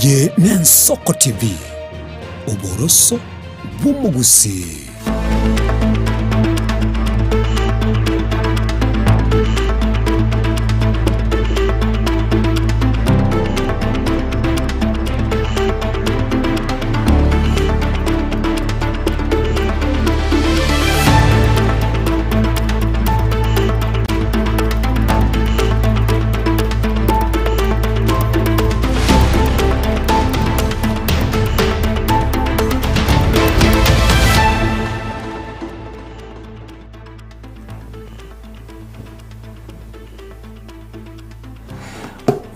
Eye n'Ensoko TV, oboroso bw'omogusii.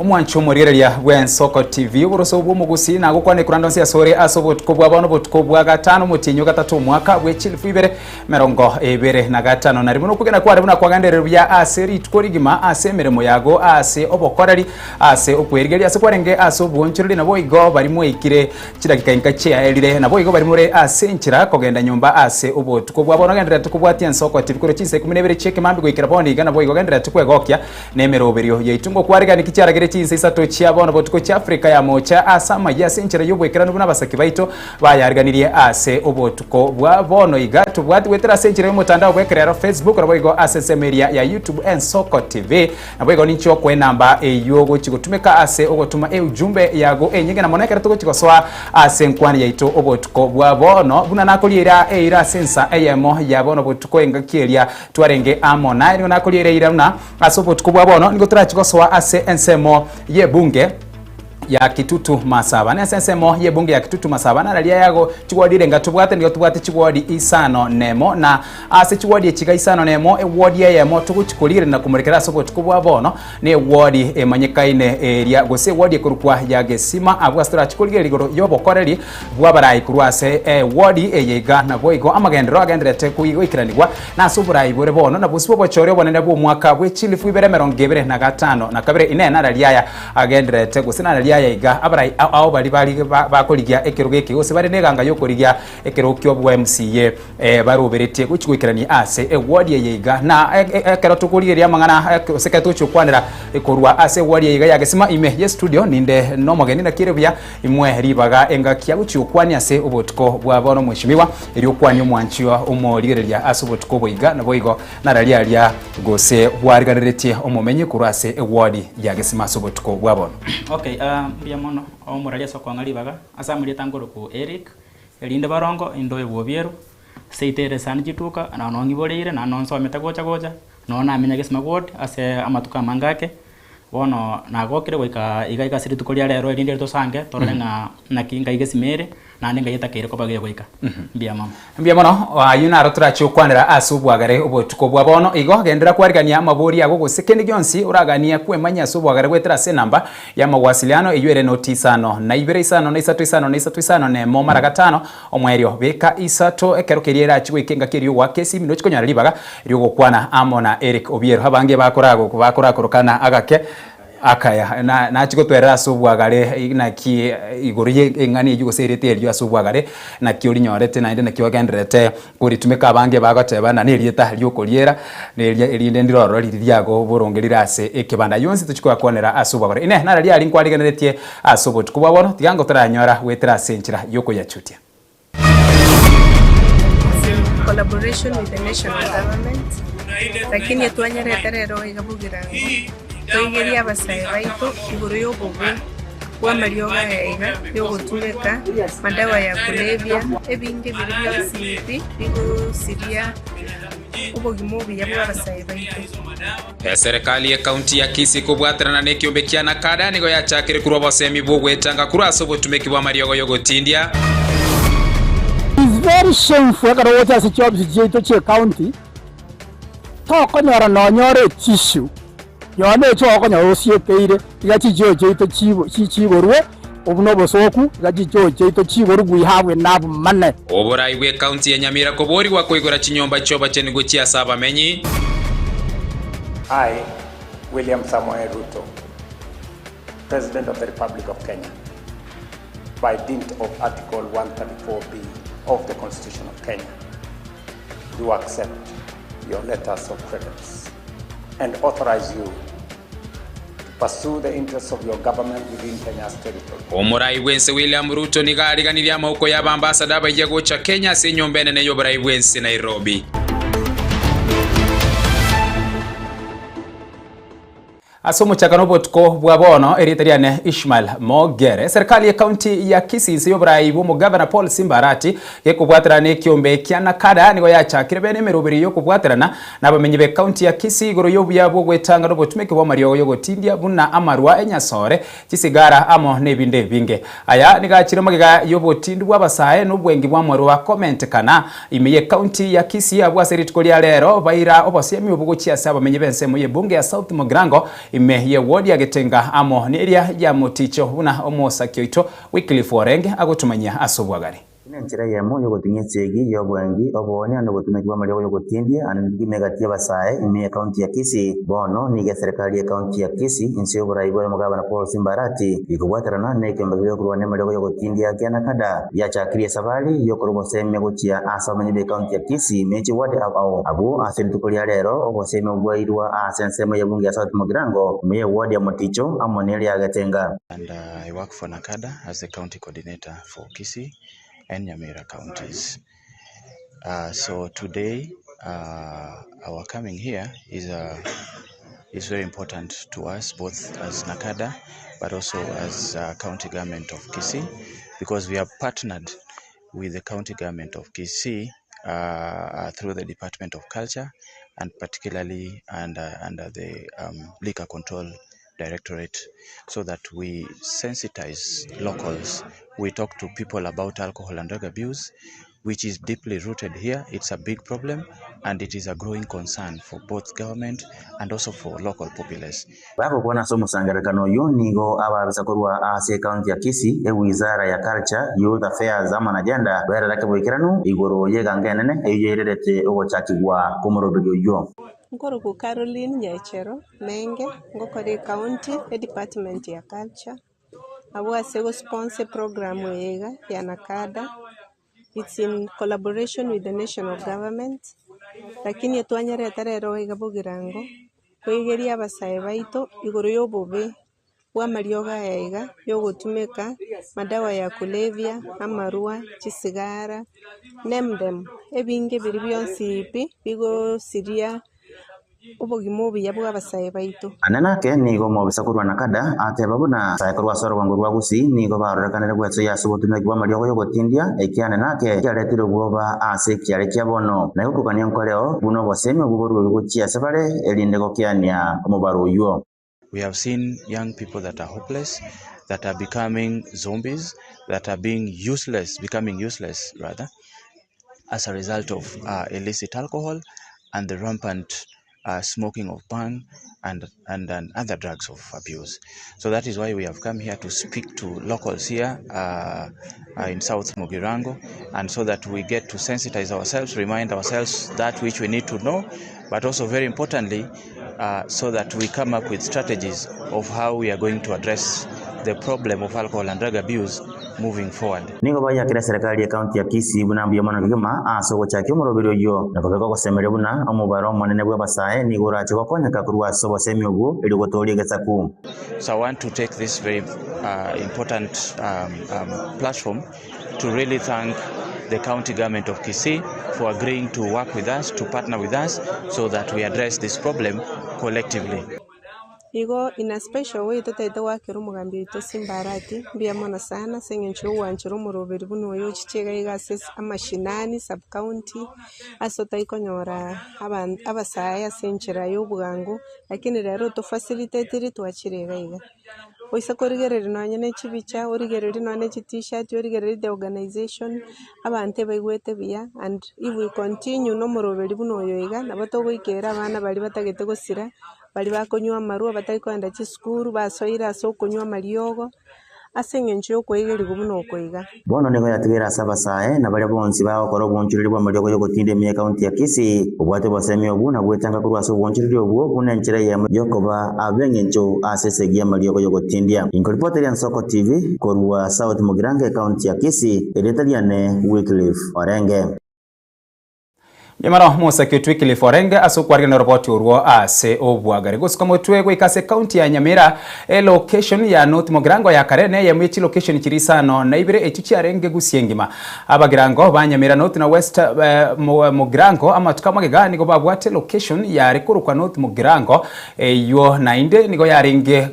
Omwancho omorigereria bw'Ensoko TV, oboroso bw'omogusii nagokwana ekuranda onsi asore ase obotuko bwa bono obotuko bwa gatano omotienyi o gatato omwaka bwe chilifu ibere 25 na rimo nokwegena kware buna kwagenderire buya ase rituko rigima ase emeremo yago ase obokoreri ase okwerigeria ase kwarenge ase obwoonchoreria naboigo baria mwaikire chidakika inka chiaerire naboigo baria more ase enchera kogenda nyomba ase obotuko bwa bono gendererete kobwatia ensoko TV korwa chinsa ikomi na ibere chi'ekemambia goikera bono iga naboigo gendererete kwegokia Nemeroberio yaito ngokwarigania ki chiaragere chinsa isato chia bono botuko chia Afrika ya Moocha ase amayia ase enchera y'oboikeranu buna abasaki baito bayariganirie ase obotuko bwa bono iga tobwati goetera ase enchera y'omotandao bw'ekerero Facebook naboigo ase ensemo eria ya YouTube Ensoko TV naboigo ninche okoe enamba eyio ogochi gotumeka ase ogotoma eujumbe yago enyinge na mono ekero togochi gosoa ase enkwani yaito obotuko bwa bono buna nakorieira eira ase ensa eyemo ya bono botuko engaki eria Twarenge amo naye, nigo nakoriera eira buna ase obotuko bwa bono nigo torachi gosoa ase ensemo y'ebunge ya Kitutu Masaba. Na ase ensemo y'ebunge ya Kitutu Masaba nararia yago chiwodi erenga tobwate, nigo tobwate chiwodi isano nemo, na ase chiwodi echi iga isano nemo, ewodi eyemo togochi korigereria na komorekera ase obotuko bwa bono na ewodi emanyekaine eria gose ewodi ekorokwa ya Gesima, abwo ase torachi korigereria igoro y'obokoreri bw'abarai korwa ase ewodi eye iga, naboigo amagenderero agendererete goikeranigwa nase oborai bore bono, na bosio bw'obochore obonene bw'omwaka bwe chilifu ibere emerongo ebere na gatano na kabere. Inee! Nararia aya agendererete, gose nararia aya iga abarai ao baria bakorigia ekerogo eke, gose bare neganga y'okorigia ekerogo ki'obwa MCA baroberetie gochia goikerania ase ewodi eye iga? Na ekero tokorigereria amang'ana gose ekero togochia gokwanera korwa ase ewodi eye iga ya Gesima ime y'estudio, ninde nomogeni naki ere buya Imwe ribaga engaki agochia gokwania ase obotuko bwa bono omweshimiwa, erio okwanie omwanchwa omorigereria ase obotuko obo iga, naboigo nararia aria gose bwariganeretie omomenyi korwa ase ewodi ya gesima ase obotuko bwa bono. Okay, ah, mbuya mono omorari ase okoang'a ribaga. Ase amarieta nkorokwa Eric, erinde barongo, inde oyo bw'Obiero, seito ere esani chituka, na noo ng'iboreire, naende noo nsomete gocha gocha, noo namenya Gesima ward ase amatuko amange ake. Bono nagokire goika iga iga ase rituko ria rero erinde tosange torore ng'a naki ngai gesima ere, naende ngai etakeire koba gegoika. Mbuya mono. Mbuya mono, ayio naro torachie gokwanera ase obwagare obotuko bwa bono. Igo genderera kwarigania amabori ago gose kende gionsi oraganie kwemanyia ase obwagare goetera ase enamba y'amawasiliano eyio ere noti isano na ibere isano na isato isano na isato isano na emo mara gatano omoerio beka isato ekero keria erachie goika engaki eria ogoaka esimi nochie konyora ribaga Ri'ogokwana amo na Eric Obiero. Abange bakorakorokana agake akaya na nachie gotwerera ase obwagare naki igoro ye eng'ana eyio gose erieta erio ase obwagare naki orinyorete naende naki ogendererete koritumeka abange bagoteba na nerieta riokoriera neria erinde ndire ororo riria riago boronge rire ase ekebanda. Ayio onsi tochia koyakwanera ase obwagare. Inee nararia aria nkwarigeneretie ase obotuko bwa bono tiga ngotaranyora goetera ase enchera yokoyachutia. In collaboration with the national government, lakini etwanyarete rero iga bogirango toigerie abasae baito igoro y'obobe bw'amariogo aya iga yogotumeka madawa ya kulevya, ebinge biria bionsi pi bigosiria obogima obuya bw'abasae baito. Eserekari y'Ekaunti ya Kisii kobwaterana n'ekiombe kia Nakada nigo yachakire korwa obosemi bw'ogwetanga korwa ase obotumeki bw'amariogo y'ogotindia. It's very shameful ekero ogocha ase chiofisi chiaito chia ecounty, tokonyora nonya ore etissue, nonya na echoo okonyora osiekeire, iga chichoo chiaito chigo chigorwe, obwo na obosoku, iga chichoo chiaito chigorwe we have enough money. Oborai bw'Ekaunti ya Nyamira koborigwa koigora chinyomba chi'obochenu gochia ase abamenyi. I, William Samoei Ruto, President of the Republic of Kenya, by dint of Article 134B of the Constitution of Kenya, do accept your letters of credence and authorize you to. Pursue the interests of your government within Kenya's territory. Omorai bw'ense William Ruto nigo ariganirie amauko y'abambasada abayia gocha Kenya ase enyomba enene y'oborai bw'ense Nairobi. Ase omochakano obotuko bwa bono, erieta riane Ishmael Mogere. Eserikali y'ecounty ya Kisii inse y'oborai bw'omogavana Paul Simba Arati gekobwaterana n'ekiombe kia Nakada nigo yachakire bene emeroberio y'okobwaterana nabamenyi b'ecounty ya Kisii igoro y'obuya bw'ogwetanga n'obotumeki bw'amariogo y'ogotindia buna amarwa, enyasore, chisigara amo nebinde ebinge. Aya nigo achire magega y'obotindu bw'abasae n'obwengi bw'amarwa komentekana ime y'ecounty ya Kisii abwo ase rituko ria rero baira obosemi obo gochia ase abamenyi b'ensemo y'ebunge ya South Mugirango ime y'eward ya Getenga amo neria ya Moticho buna omosaki oito Wycliffe Orenge agotomanyia ase obwagare. Buna enchera eyemo y'ogotinyia esegi y'obwengi, oboonia, na obotumeki bw'amariogo y'ogotindia ande kegima egati y'abasae ime y'ecounty ya Kisii. Bono nigo eserekari y'ecounty ya Kisii inse y'oborai bwa omogabana Paul Simba Arati gekobwaterana n'ekeombe keria gekorwania amariogo y'ogotindia kia Nakada giachakirie esabari y'okorwa obosemia gochia ase abamenyi b'ecounty ya Kisii ime chiward ao ao abwo ase rituko ria rero obosemia bwairwa ase ensemo y'ebunge ya South Mugirango ime y'eward ya Moticho amo neria ya Getenga. And I work for Nakada as the county coordinator for Kisii and Nyamira counties. Uh, so today uh, our coming here is, uh, is very important to us both as NACADA but also as uh, county government of Kisii because we have partnered with the county government of Kisii uh, uh, through the Department of Culture and particularly under, under the um, Liquor Control Directorate so that we sensitize locals. We talk to people about alcohol and drug abuse, which is deeply rooted here. It's a big problem and it is a growing concern for both government and also for local populace. Bagokwana ase omosangererekano oyio nigo abaabisa korwa ase ecounty ya Kisii, ewizara ya Culture, Youth Affairs amo na Gender berereke boikeranu igoro y'eganga enene eyio yairerete ogochakigwa kw'omoroberi oyio. Nkorokwa Caroline Nyachero Menge, ngokora ecounty, edepartment ya Culture, abwo ase gosponsor eprogram eye iga ya NACADA. It's in collaboration with the national government, lakini etwanyarete rero iga bogirango, koigeria abasae baito igoro ya obobe bwa amariogo aya iga ya ogotumeka madawa ya kulevya, amarwa, chisigara, name them, ebinge biria bionsi pi bigosiria obogima obuya bw'abasae baito. Ande nake nigo omobisa korwa Nakada ateba buna abasae korwa ase orogongo rwa Gusii nigo barorekanire gwesoyia ase obotumeki bw'amariogo y'ogotindia, ekiane nake kiaretire obwoba ase ekiare kia bono. Na igokogania nkoreo buna obosemi obwo boruegwe gochia ase bare, erinde gokeania omobaro oyio. We have seen young people that are hopeless, that are becoming zombies, that are being useless, becoming useless rather, as a result of uh, illicit alcohol and the rampant uh, smoking of bhang and, and, and other drugs of abuse. So that is why we have come here to speak to locals here uh, uh, in South Mugirango, and so that we get to sensitize ourselves, remind ourselves that which we need to know, but also very importantly, uh, so that we come up with strategies of how we are going to address the problem of alcohol and drug abuse moving forward. Nigo bayakire eserekari y'ecounty ya Kisii buna mbuya mono kegima ase ogochakia omoroberi oyio, na kobeka ogosemeria buna omobaro omonene bw'abasae nigo orache gokonyeka korwa ase obosemi obwo erio gotooria egesaku. So I want to take this very uh, important um, um, platform to really thank the county government of Kisii for agreeing to work with us, to partner with us, so that we address this problem collectively. Igo in a special way totaete goakera omogambi oito Simba Arati mbuya mono sana ase eng'encho y'ogwanchera omoroberi buna oyo ochiche iga iga ase amashinani, sub county, ase otari konyora aban abasae ase enchera ya obwango, lakini rero otofacilitatiri twachire iga iga. Oise korigereria nonye ne chibicha, origererie nonye ne chitishati, origererie the organisation, abanto ebaigwete buya and if we continue na omoroberi buna oyo iga, nabo togoikera abana baria batagete gosira, baria bakonywa amarwa, batari kogenda chisukuru, basoire ase okonywa amariogo. ase engencho y'okoegerigwa buna oko iga. Bono nigo yatigaire ase abasae na baria bonsi bagokora obonchoreria bw'amariogo y'ogotinda ime y'ekaunti ya Kisii, obwate obosemi obwo na gwetanga korwa ase obonchoreria obwo buna enchera eyemo y'okoba ab'engencho ase esegi y'amariogo y'ogotindia. Inkoripoteria Nsoko TV korwa South Mugirango ekaunti ya Kisii, erieta riane Wycliffe Orenge. Nyamara omosake o Wycliffe orenge ase okwarigania oroboti orwo ase obwagare. Gosuka motwe goika ase ekaunti ya Nyamira, elocation ya North Mugirango ya kare neyemo ye chilocation chiria isano na ibere echio chiarenge Gusii engima. Abagirango ba Nyamira North na West Mugirango amatuko amagega nigo babwate elocation yare korokwa North Mugirango eywo naende nigo yarenge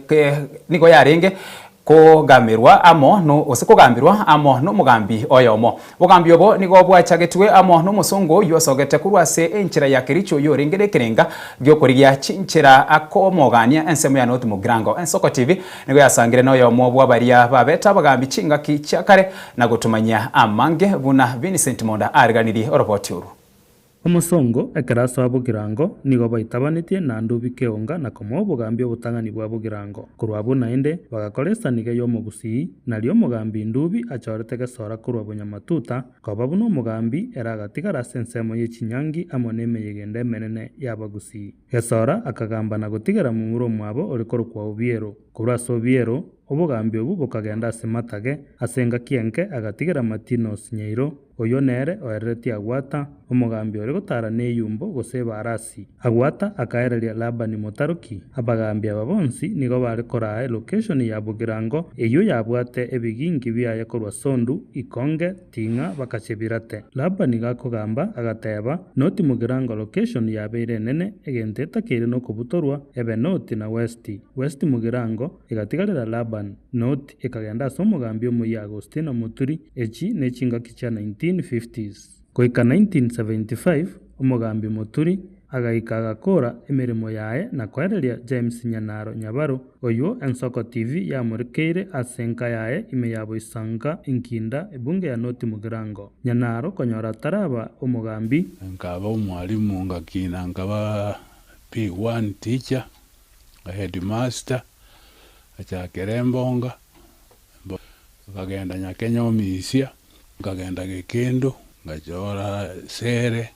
nigo yarenge Kogamerwa amo no, gose kogambirwa amo nomogambi oyomo. Obogambi obo nigo bwachagetwe amo nomosongo oyio osogete korwa ase enchera ya Kericho oyio orenge nekerenga giokorigia chinchera akomogania ensemo ya North Mugirango. Ensoko TV nigo yasangire noyomo bwa baria babete abagambi chingaki chia kare na gotomanyia amange buna Vincent Monda ariganirie oroboti oru. Omosongo, ekero asoa bogirango, nigo baitabanetie naende obike eonga na komoa obogambi obotang'ani bwa bogirango. Korwa abwo naende bagakora esaniga y'omogusii, nario omogambi Ndubi achorete gesora korwa bonyamatuta, koba buna omogambi ere agatigara ase ensemo ye chinyangi amo nemeyega ende emenene y'abagusii. Gesora akagamba na gotigera momura omwabo ore korokwa Obiero. Korwa ase Obiero, obogambi obwo bokagenda ase Matage, ase engaki enke agatigera Matinos Nyairo, Oyio nere oereretie Agwata, omogambi ore gotara neyumbo gose ebarasi. Agwata akaereria Labani motaroki. Abagambi aba bonsi nigo bare koraa elokeshoni ya Bogirango eyio yabwate ebigingi biaye korwa Sondu, Ikonge, Ting'a baka Chebirate. Labani gakogamba, agateba, Noti Mugirango location yabeire enene, egento etakeire nokobutorwa, ebe Noti na Westi. Westi Mugirango egatigarera Labani. Noti ekagenda ase omogambi omoyia Agostino Muturi, echi nechingaki chia 1950s. Goika 1975, omogambi Muturi agaika agakora emeremo yaye na koereria James Nyanaro Nyabaro, oywo Ensoko TV yamorekeire ase enka yaye ime ya Boisanka, Inkinda, ebunge ya North Mugirango. Nyanaro konyora ataraba omogambi. Nkaba omwalimu ngakina nkaba P1 teacher, headmaster, ngachakera embonga, nkagenda Nyakenya Omisia, nkagenda Gekendu, ngachora Sere,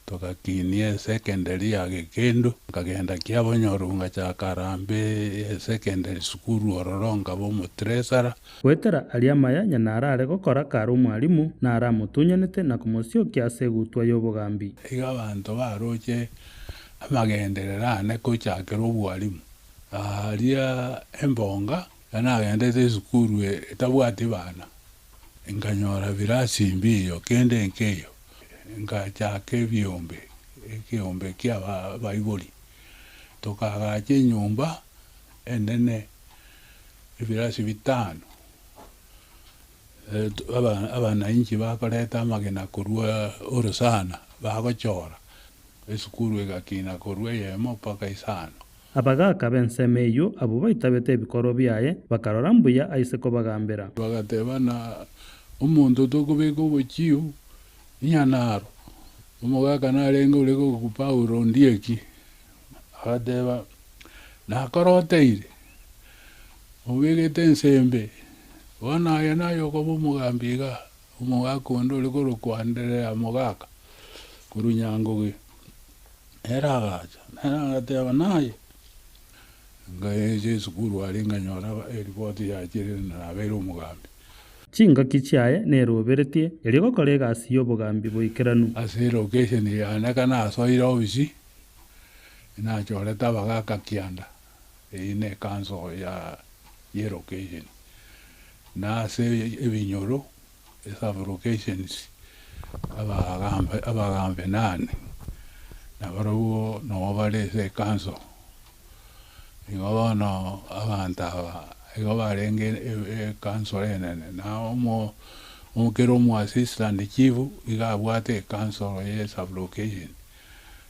togakinia esecondary ya Gekendu, nkagenda Kiabonyoru ngachaka Harambee esecondary sukuru ororo nkaba omotreasurer. Goetera aria amaya Nyanara are gokora kare omwalimu, naro amotunyanete na komosiokia ase egutwa y'obogambi. Iga abanto baroche amagenderero ane kochakera obwalimu. Aria embonga nagendete esukuru etabwati bana, nkanyora birasi mbiiyo kende nkeiyo, nkachaka ebiombe, ekeombe kia abaibori, tokaagacha enyomba enene ebirasi bitano, abanainchi bakoreta amagena korwa orosana bagochora, esukuru egakina korwa eyemo mpaka isano. Abagaaka b'ensemo eyio, abwo baitabete ebikorwa biaye, bakarora mbuya aise kobagambera. Bagateba, Na omonto tokobeka obochiu inyanaro. Omogaka narenge ore korokwa Paulo Ondieki, agateba, Nakoroteire, obegete ensembe, bono aye naye okoba omogambi igaa. Omogaka onde ore korokwa Anderea Mogaka, korwa Nyangoge. Nere agacha, nere agateba, Naye? Nkaecha esukuru aria nkanyora eripoti yachire na nabeire omogambi. Chingaki chiaye neroberetie, erio gokora egasi y'obogambi boikeranu. Ase elocation yane ka nasoire ofisi, nachorete abagaka kianda, eyio ne ecouncil ya y'elocation. Na ase ebinyoro Esub-locations, abagambi abagambi nane, nabarobwo nabo bare ase ecouncil. Igo bono abanto aba igo barenge ecouncil enene, na omo kera omo assistant chief iga abwate ecouncil ya esub-location,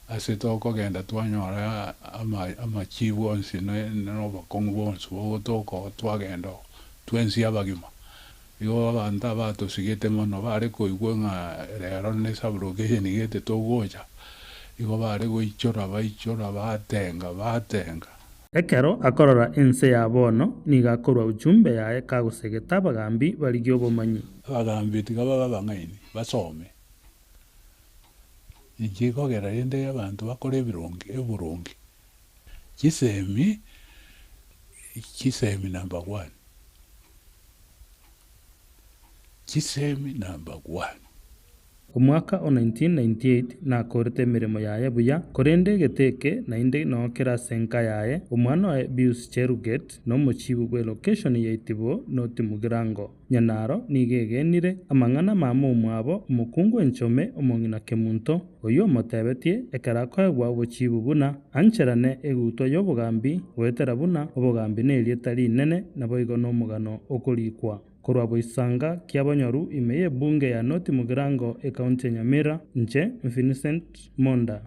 ase tokogenda twanyora ama amachief onsi na obokong'u bwonsi bogotoka oo twagenda oo, twensi abagima. Igo abanto abatosigete mono bare koigwa ng'a rero ne sublocation gete togocha, igo bare goichora baichora batenga batenga. Ekero akorora ense ya bono, nigo akorua uchumbe yaye kagosegeta abagambi barigie obomanyi. Abagambi tiga babe abang'aini, basome. Inki gekogera rende abanto bakore ebironge oboronge? Chisemi, chisemi number one. Chisemi number one. Omwaka o 1998 nakorete emeremo yaye buya, korende egete eke naende noo kere ase enka yaye, omwana oye Bius Cheruget na omochibu bw'elokeshoni ya Itibo North Mugirango. Nyanaro nigo egenire amang'ana mama omwabo omokungu enchome omong'ina Kemunto, oyio omotebetie ekero akoegwa obochibu buna ancherane egutwa y'obogambi goetera buna obogambi nerieta rinene naboigo nomogano okorikwa. Korwa boisanga kiabonyoru ime y'ebunge ya North Mugirango ekaunti ya Nyamira, inche Vincent Monda.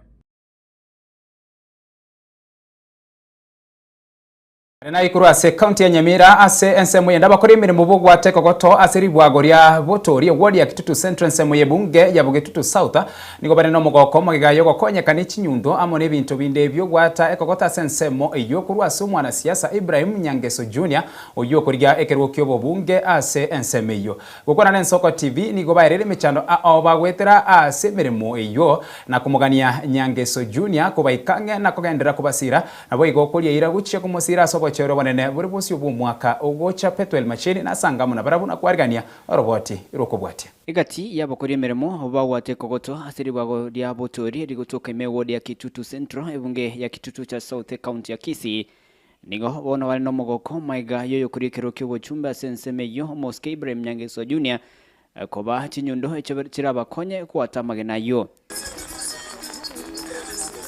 Are naye korwa ase ekaunti ya Nyamira ase ensemo eyende abakori emeremo bogwata ekogoto ase ribwago ria Botoori eward ya Kitutu Central ensemo y'ebunge ya Bogetutu South nigo bare nomogoko magega yogokonyeka ne chinyundo amo nebinto binde biogwata ekogoto ase ensemo eyio korwa ase omwanasiasa Ibrahim Nyangeso Junior Oyio okorigia ekerogo ki'obobunge ase ensemo eyio. Gokwana n'Ensoko TV nigo baereire emechando ao bagoetera ase emeremo eyio na komogania Nyangeso Junior kobaika ang'e na kogenderera kobasira naboigo koria eira gochia komosira ase obochore obonene bore bosio bw'omwaka ogocha Pethuel Macheni nasanga amo nabarabwo na kwarigania oroboti rw'okobwatia. Egati y'abakori emeremo bagwate kogoto ase ribwago ria Botori rigotoka ime eward ya Kitutu Central ebunge ya Kitutu cha South ecounty ya Kisii Nigo bono bare nomogoko magega y'oyokoria ekerero ki'obochumbe ase ensemo eyio, Omosike Ibrahim Nyangeswa Junior, kobaa chinyundo echio chirabakonye gwata amagena ayio.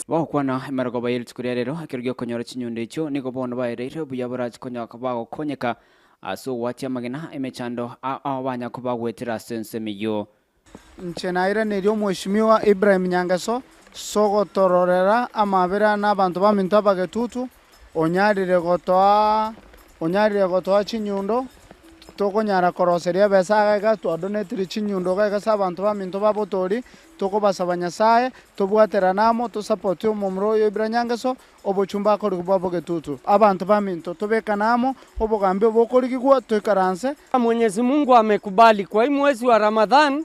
Bagokwana emerogoba ye rituko ria rero, ekero gi'okonyora chinyundo echio, nigo bono baereire buya borache konya bagokonyeka ase ogwatia amagena, emechando ao banya kobagwetera ase ensemo eyio. Inche nairanerie Omweshimiwa Ibrahim Nyangeso sogotororera amabera na abanto baminto abagetutu, onyarire gotoa onyarire gotoa chinyundo, tokonyara koroseria ebesa iga iga twadonetire chinyundo iga iga ase abanto baminto ba botori, tokobasaba Nyasaye, tobwaterane amo tosapotie omomura oyo Ibrahim Nyangeso, obochumba akorigwa bwa bogetutu. Abanto baminto, tobekane amo, obogambi obokorigigwa, toikaranse. Mwenyezi Mungu amekubali kwa hii mwezi wa Ramadhan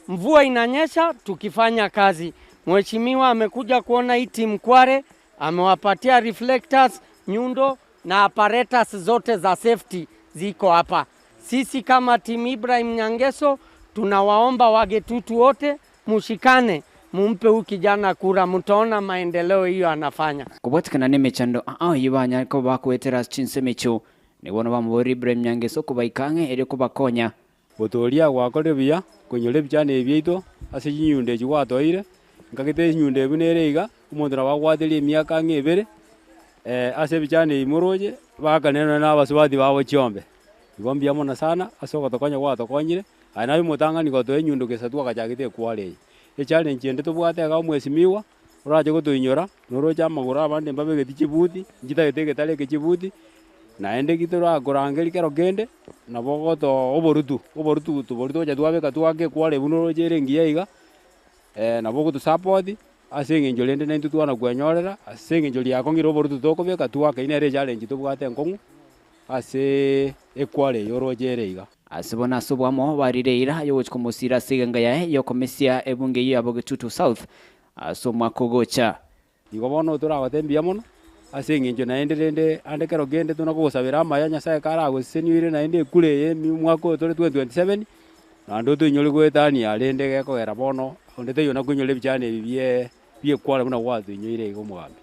mvua inanyesha tukifanya kazi. Mheshimiwa amekuja kuona hii team Kware, amewapatia reflectors, nyundo na apparatus zote za safety ziko hapa. Sisi kama team Ibrahim Nyangeso tunawaomba Wagetutu wote mushikane mumpe huyu kijana kura, mtaona maendeleo hiyo anafanya. Kobwatikana nemechando ao eyio banyare koba bakoetera ase chinsemo echio, nigo bono bamoboria Ibrahim Nyangeso kobaika ang'e erio kobakonya. Botoria gwakorire buya koinyora ebichano ebi biaito ase chinyundo echi gwatoeire, nkagete enyundo eye buna ere iga, omonto nabo agwateria emiaka ang'e ebere, ase ebichano ebi moroche, baakane nonya na abasubati babo chiombe. Igo mbuya mono sana ase ogotokonya gwatokonyire, aye naye omotang'ani gotoa enyundo gesa twagachagete ekware eye. Echallenge ende tobwate iga omwesimigwa, orache gotoinyora, noroche amagoro abande mbabegeti chibuti, nchitagete egetare eke chibuti, naende ki torakorangeria kero kende, nabo ogotoa oborutu, oborutu boria togocha twabeka twake ekware buna oroche ere engiya iga, nabo ogotosupport, ase eng'encho rende naintwe twana kwenyorera, ase eng'encho riakong'ire oborutu tokobeka twake, eyio nere echallenge tobwate enkong'u. Ase ekware eye oroche ere iga. Ase bono ase oboamo barire eira y'ogochia komosiira ase egenga yaye y'okomesia ebunge eyio ya Bogetutu South ase omwaka ogocha. Igo bono toragote mbuya mono, ase eng'encho naende rende ande kero kende tuna kogosabera amaya Nyasaye karagosesenie oire naende ekura eye omwaka oyo tore 2027, naende otoinyore goetania rende gekogera bono onde taiyo nakoinyora ebichani ebi bie biekware buna gwatoinyoire iga omogambi.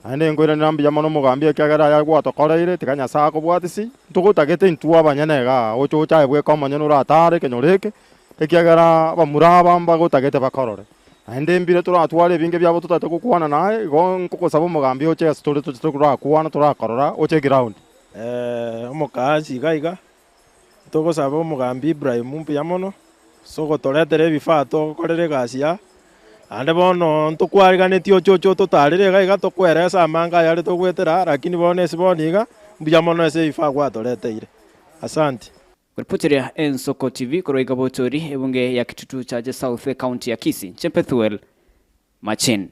Naende nkoiranera mbuya mono omogambi ekiagera aya gwatokoreire, tiga Nyasae akobwatisi, ntogotagete intwe abanyene igaa, oche oche aye bweka omonyene oratare ekenyoro eke, ekiagera abamura aba mbagotagete bakorore. Naende mbire toratware ebinge biabo totagete gokwana naye, igo nkogosaba omogambi oche ase tore toche torakwana torakorora oche eground. Omokaasi iga iga, Togosaba omogambi Ibrahim mbuya mono ase ogotoretera ebifaa togokorera egasi aa, naende bono ntokwariganetie oche oche ototarere iga iga tokweresa amange ayare togoetera aa lakini bono ase bono iga mbuya mono ase ebifaa gwatoreteire. Asanti. Koripoteria Ensoko TV korwa iga Botori, ebunge ya Kitutu Chache South, Ekaunti ya Kisii, Nche Pethuel Machin.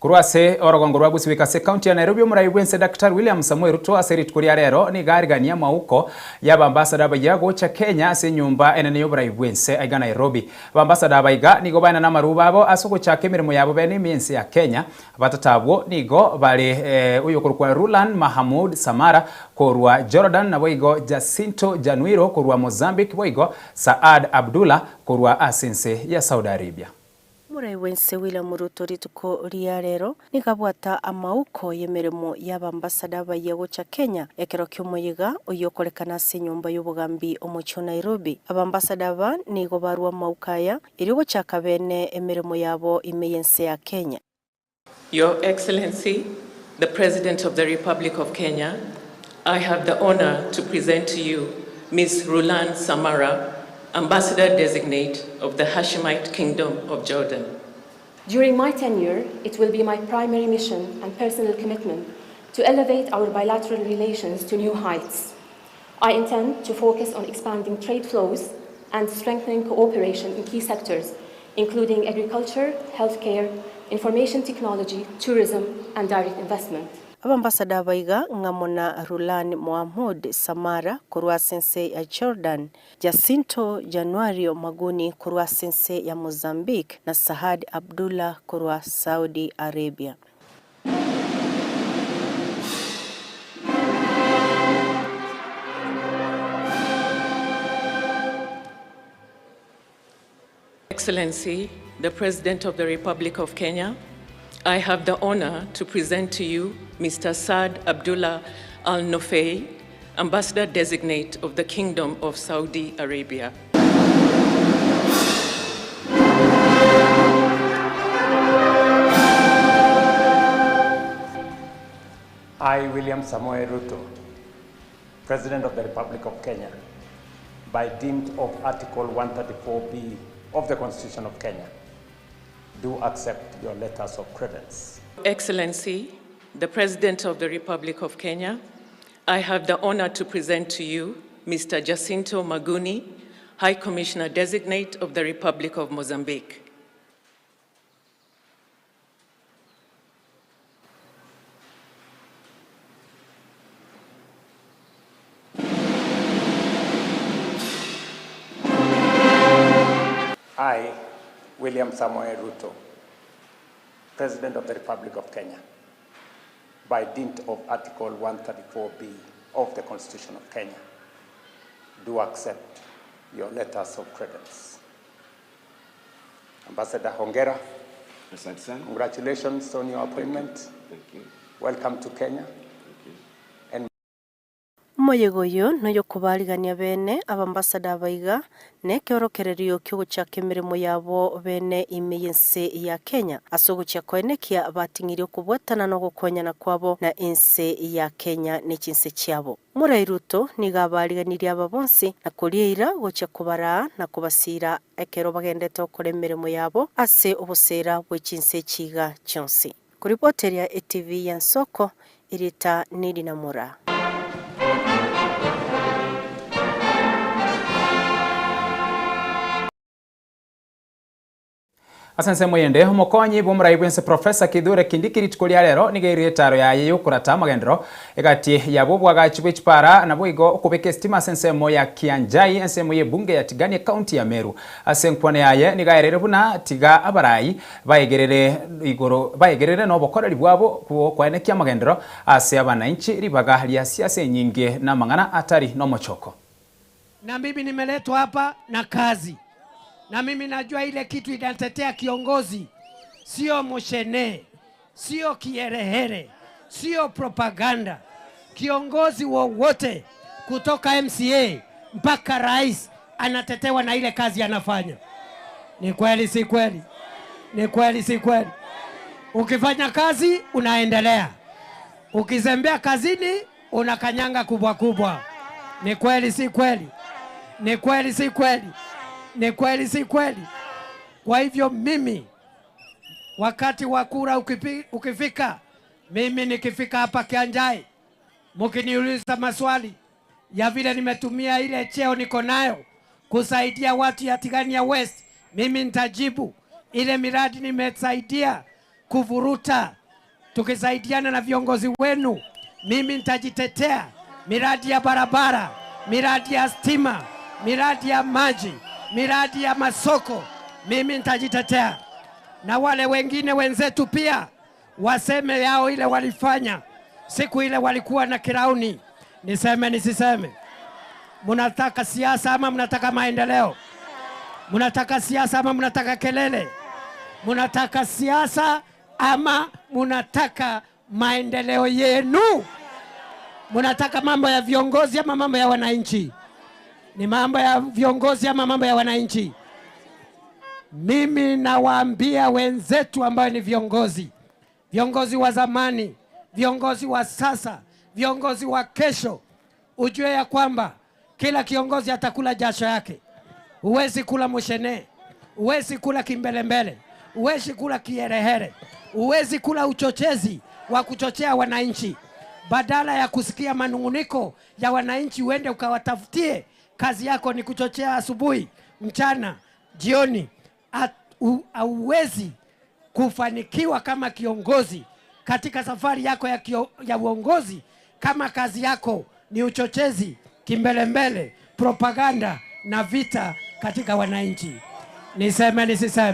Korwa ase orogongo rwa Gusii goika ase ekaunti ya Nairobi, omorai bw'ense Daktari William Samoei Ruto ase rituko ria rero nigo ariganie amauko y'abambasada abayia gocha Kenya ase enyomba enene y'oborai bw'ense aiga Nairobi. Abambasada aba iga nigo baenana amaruba abo ase ogochaka emeremo yabo bene ime y'ense ya Kenya. Abatato abwo nigo bare oyokorokwa Rulan Mahamud Samara korwa Jordan naboigo Jacinto Januiro korwa Mozambique boigo Saad Abdullah korwa ase ense ya Saudi Arabia. Omorai bw'ense William Ruto rituko ria rero nigo abwata amauko y'emeremo y'abambasada abayia gocha Kenya ekero ki'omoyega oyio okorekana ase enyomba y'obogambi omochie o Nairobi. Abambasada aba nigo barua amauko aya erio gochaka bene emeremo yabo ime y'ense ya Kenya. Your Excellency, the President of the Republic of Kenya, I have the honor to present to you Ms. Rulan Samara, Ambassador Designate of the Hashemite Kingdom of Jordan. During my tenure, it will be my primary mission and personal commitment to elevate our bilateral relations to new heights. I intend to focus on expanding trade flows and strengthening cooperation in key sectors, including agriculture, healthcare, information technology, tourism, and direct investment. Abambasada aba iga ng'amo na Rulan Mohamud Samara korwa ase ense ya Jordan, Jacinto Januario Maguni korwa ase ense ya Mozambique na Sahad Abdullah korwa Saudi Arabia. Excellency, the President of the Republic of Kenya, I have the honor to present to you Mr. Saad Abdullah Al Nofei, Ambassador Designate of the Kingdom of Saudi Arabia. I, William Samoei Ruto, President of the Republic of Kenya, by dint of Article 134B of the Constitution of Kenya, do accept your letters of credence. Excellency, the President of the Republic of Kenya, I have the honor to present to you Mr. Jacinto Maguni, High Commissioner Designate of the Republic of Mozambique. I, William Samoei Ruto, President of the Republic of Kenya, by dint of Article 134B of the Constitution of Kenya, do accept your letters of credence. Ambassador Hongera, Asante sana. congratulations on your appointment. Thank you. Welcome to Kenya. And Omoyega oyo noyokobaarigania bene abambasada aba iga, na ekeorokererio ki'ogochaka emeremo yabo bene ime y'ense ya Kenya, ase ogochia koenekia bating'irie okobwatana na ogokonyana kwabo na ense ya Kenya ne chinse chiabo. Morai Ruto nigo abaariganirie aba bonsi na koria eira gochia kobaraa na kobasiira ekero bagendete gokora emeremo yabo ase oboseera bwe chinse echi iga chionsi. Koripoteria etv ya Nsoko, erieta Nedi Namura. Ase ensemo eyende, omokonyi bw'omorai bw'ense Professor Kithure Kindiki rituko ria rero nigo eirire etaaro yaye y'okorata amagenderero egati yabo obwagachi bwe chipara naboigo okobeka esitima ase ensemo ya Kianjai ensemo y'ebunge ya Tigania ekaunti ya Meru. Ase enkwana yaye nigo aereire buna tiga abarai baegerere igoro baegerere nobokoreri bwabo bw'okoenekia amagenderero ase abanainchi ribaga ria siasa enyinge namang'ana atari nomochoko. Na mimi nimeletwa hapa na kazi, na mimi najua ile kitu inatetea kiongozi sio mushene, sio kierehere, sio propaganda. Kiongozi wowote kutoka MCA mpaka rais anatetewa na ile kazi anafanya. Ni kweli si kweli? Ni kweli si kweli? Ukifanya kazi unaendelea, ukizembea kazini unakanyanga kubwa kubwa. Ni kweli si kweli? Ni kweli si kweli? Ni kweli si kweli? Kwa hivyo mimi wakati wa kura ukifika, mimi nikifika hapa Kianjai, mkiniuliza maswali ya vile nimetumia ile cheo niko nayo kusaidia watu ya Tigania West, mimi nitajibu. Ile miradi nimesaidia kuvuruta, tukisaidiana na viongozi wenu, mimi nitajitetea miradi ya barabara, miradi ya stima, miradi ya maji, miradi ya masoko, mimi nitajitetea. Na wale wengine wenzetu pia waseme yao ile walifanya siku ile walikuwa na kirauni. Niseme nisiseme? Mnataka siasa ama mnataka maendeleo? Mnataka siasa ama mnataka kelele? Mnataka siasa ama mnataka maendeleo yenu? Mnataka mambo ya viongozi ama mambo ya wananchi? Ni mambo ya viongozi ama mambo ya wananchi? Mimi nawaambia wenzetu ambayo ni viongozi, viongozi wa zamani, viongozi wa sasa, viongozi wa kesho, ujue ya kwamba kila kiongozi atakula jasho yake. Huwezi kula mushene, huwezi kula kimbelembele, huwezi kula kiherehere, huwezi kula uchochezi wa kuchochea wananchi. Badala ya kusikia manung'uniko ya wananchi, uende ukawatafutie. Kazi yako ni kuchochea asubuhi, mchana, jioni. Hauwezi kufanikiwa kama kiongozi katika safari yako ya, kio, ya uongozi kama kazi yako ni uchochezi, kimbelembele, propaganda na vita katika wananchi. Niseme nisiseme?